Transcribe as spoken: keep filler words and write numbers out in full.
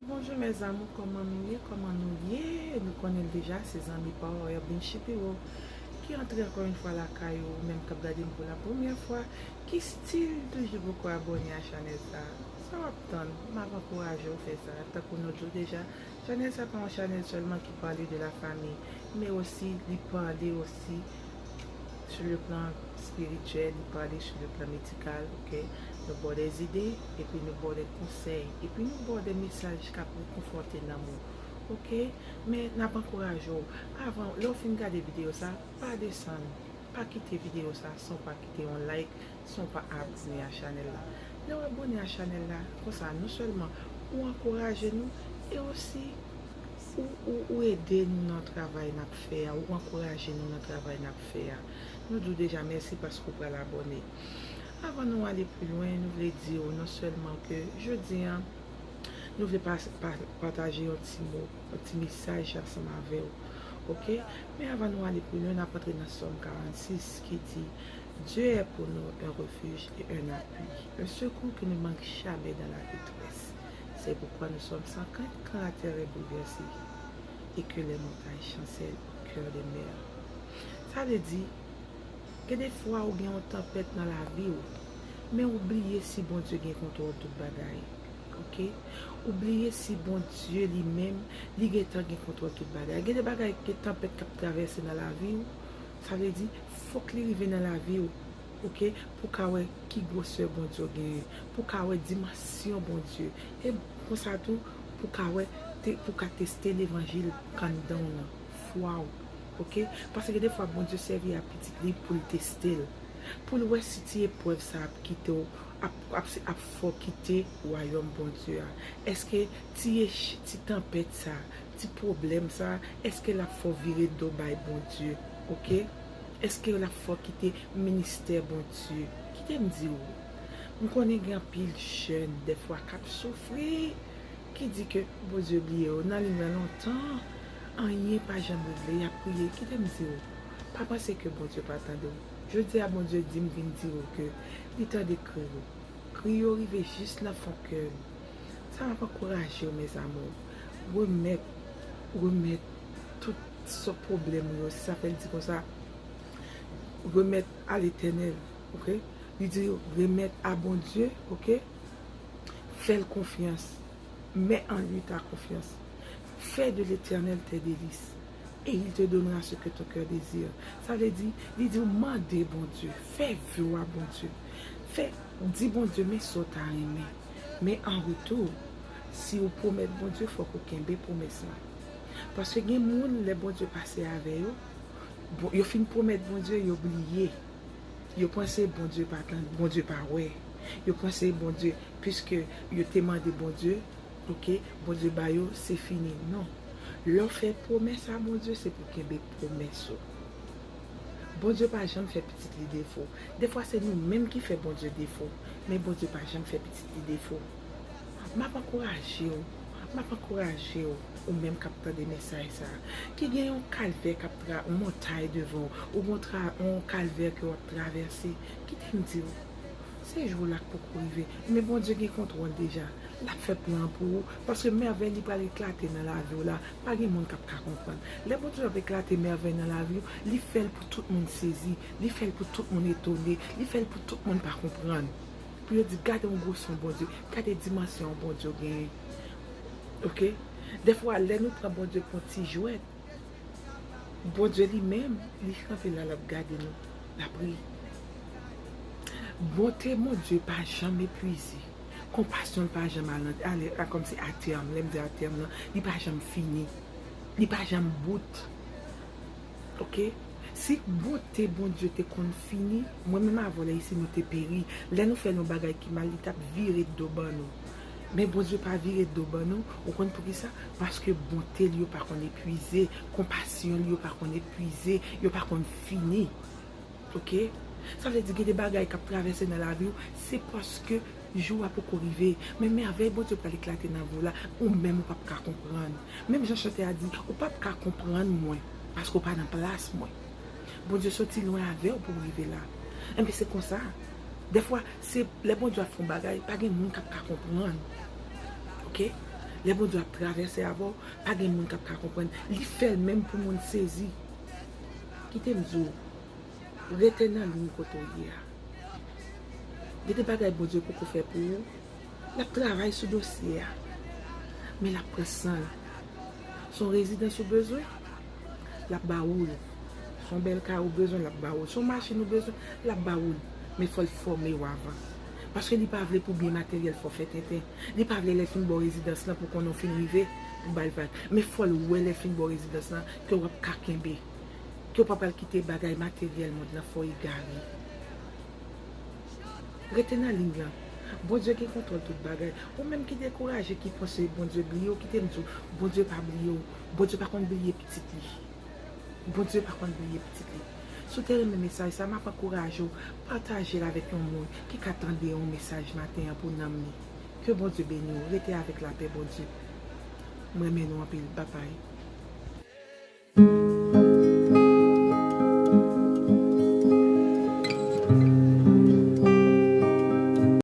Bonjou mes amours, kòman nou ye? Kòman nou ye? Nou konnen l deja, se zanmi pa w Urban Shapiro ki antre ankò yon fwa lakay ou, ou menm k ap gade m pou la premyè fwa, ki still toujou poko abòne a chanèl sa. Sa w ap tann? M ap ankouraje w fè sa. Tankou nou di w deja, chanèl sa pa yon chanèl sèlman ki pale de la famille, men osi li pale osi sur le plan spirituel, li pale sur le plan médical, ok? Nou ba w des idées, epi nou ba w des conseils, epi nou ba w des messages k ap rekonfòte nanm ou, ok? Men n ap ankouraje w, avan, lè w fin gade videyo sa, pa desann, pa kite videyo sa san w pa kite yon like, san w pa abòne a chanèl la. Lè w abòne a chanèl la, konsa, non sèlman ou ankouraje nou, e osi ou, ou, ou ede nou nan travay n ap fè a, ou ankouraje nou nan travay n ap fè a. Nou di w deja mèsi paske w pral abòne. Avan nou ale pi lwen, nou vle di w non sèlman ke jodi a, nou vle pa, pa, pataje yon ti mo, yon ti mesaj ansanm avè w. Ok? Men avan nou ale pi lwen, n ap antre nan Sòm karannsis ki di, Dieu est pour nous un refuge et un appui, un secours qui ne manque jamais dans la détresse. C'est pourquoi nous sommes sans crainte quand la terre est bouleversée et que les montagnes chancellent au cœur des mers. Sa vle di, gen de fwa ou gen yon tanpèt nan lavi w, men ou bliye si Bondye gen kontwòl tout bagay. Ok? Ou bliye si Bondye li menm, li gentan gen kontwòl tout bagay. Gen de bagay, gen tanpèt k ap travèse nan lavi w, sa vle di, fòk li rive nan lavi w, ok, pou w ka wè ki gwosè Bondye w genyen, pou w ka wè dimansyon Bondye. E konsa tou, pou w ka wè, te, pou w ka teste levanjil k anndan w nan, fwa w, ok? Paske gen de fwa Bondye sèvi a pitit li pou l teste l, pou l wè si ti eprèv sa ap kite w, ap, ap, ap fè w kite wayòm Bondye a. Èske ti ech-, ti tanpèt sa, ti pwoblèm sa, èske l ap fè w vire do bay Bondye, ok? Èske l ap fè w kite ministè Bondye? Kite m di w, m konnen gen anpil jèn, dèfwa, k ap soufri, ki di ke Bondye bliye yo. Nan liv lan lontan, anyen pa janm regle, y ap priye. Kite m di w, pa panse ke Bondye pa tande w. Jodi a, Bondye di m vin di w ke li tande kri w. Kri yo rive jis nan fon kè l. Sa m ap ankouraje w, mes amours. Remèt, remèt tout sòt pwoblèm ou yo. Se sa fè l di konsa, remèt à l'Éternel, ok? Li di, remèt a Bondye, ok? Fè l konfyans. Mets en lui ta confiance. Fais de l'Éternel tes délices, et il te donnera ce que ton cœur désire. Sa vle di, li di w mande Bondye, fè vye w a Bondye. Fè, di Bondye, men sa w ta renmen. Men an retou, si w pwomèt Bondye, fòk ou kenbe pwomès la. Paske gen moun, lè Bondye pase avè yo, bon, yo fin pwomèt Bondye, yo bliye. Yo panse Bondye pa tann, Bondye pa wè. Yo panse Bondye, piske yo te mande Bondye, ok, Bondye ba yo, se fini. Non. Lè w fè pwomès a Bondye, se pou kenbe pwomès ou. Bondye pa janm fè pitit li defo. Defwa se nou menm ki fè Bondye defo, men Bondye pa janm fè pitit li defo. M ap ankouraje w, m ap ankouraje w, ou menm k ap tande mesaj sa, ki gen yon kalvè k ap tra-, yon montay devan w, ou gen yon tra-, yon kalvè ke w ap travèse, kite m di w, se jou w la k poko rive, men Bondye gen kontwòl deja. L ap fè plan pou ou, paske mèvèy li pral eklate nan lavi w la, pa gen moun k ap ka konprann. Lè Bondye ap eklate mèvèy nan lavi w, li fè l pou tout moun sezi, li fè l pou tout moun etone, li fè l pou tout moun pa konprann. Pou yo di, gade yon gwo son Bondye, gade dimansyon yon Bondye w genyen. Ok? Dèfwa, lè nou pran Bondye pou yon ti jwèt, Bondye li menm, li kanpe la, l ap gade nou, l ap ri. Bonte Bondye pa janm epwize. Konpasyon l pa janm ale, ale, a, kòmsi atèm. Lè m di atèm nan, li pa janm fini. Li pa janm bout. Ok? Si bonte Bondye te konn fini, mwen menm avè w la isi nou te peri. Lè nou fè l yon bagay ki mal, li t ap vire do ban nou. Men Bondye pa vire do ban nou. Ou konn poukisa? Paske bonte li yo pa konn epwize, konpasyon li yo pa konn epwize, yo pa konn fini. Ok? Sa vle di gen de bagay k ap travèse nan lavi w, se paske jou a poko rive. Men mèvèy Bondye pral eklate nan vi w la, ou menm ou p ap ka konprann. Menm jan chantè a di, ou p ap ka konprann mwen, paske w pa nan plas mwen. Bondye soti lwen avè w pou w rive la. Enben, se konsa. Dèfwa, se lè Bondye ap fè yon bagay, pa gen moun k ap ka konprann. Ok? Lè Bondye ap travèse avè w, pa gen moun k ap ka konprann. Li fè l menm pou moun sezi. Kite m di w, rete nan liy kote w ye a. Gen de bagay Bondye poko fè pou ou, l ap travay sou dosye a. Men l ap pran san l. Se yon rezidans ou bezwen, l ap ba ou l. Se yon bèl kay ou bezwen, l ap ba ou l. Se yon machin ou bezwen, l ap ba ou l. Men fò l fòme w avan. Paske li pa vle pou byen materyèl fè w fè tenten. Li pa vle lè fin ba w rezidans lan pou konnen w fin rive, pou ba l vag. Men fò l wè lè fin ba w rezidans lan ke w ap ka kenbe. Ke w pa pral kite bagay materyèl mond lan fè w egare. Rete nan liy lan. Bondye gen kontwòl tout bagay. Ou menm ki dekouraje, ki panse Bondye bliye w, kite m di w, Bondye pa bliye w. Bondye pa konn bliye pitit li. Bondye pa konn bliye pitit li. Si w te renmen mesaj sa, m ap ankouraje w pataje l avèk yon moun ki ka tande yon mesaj maten an pou nanm li. Ke Bondye beni w. Rete avèk lapè Bondye. M renmen nou anpil. Babay.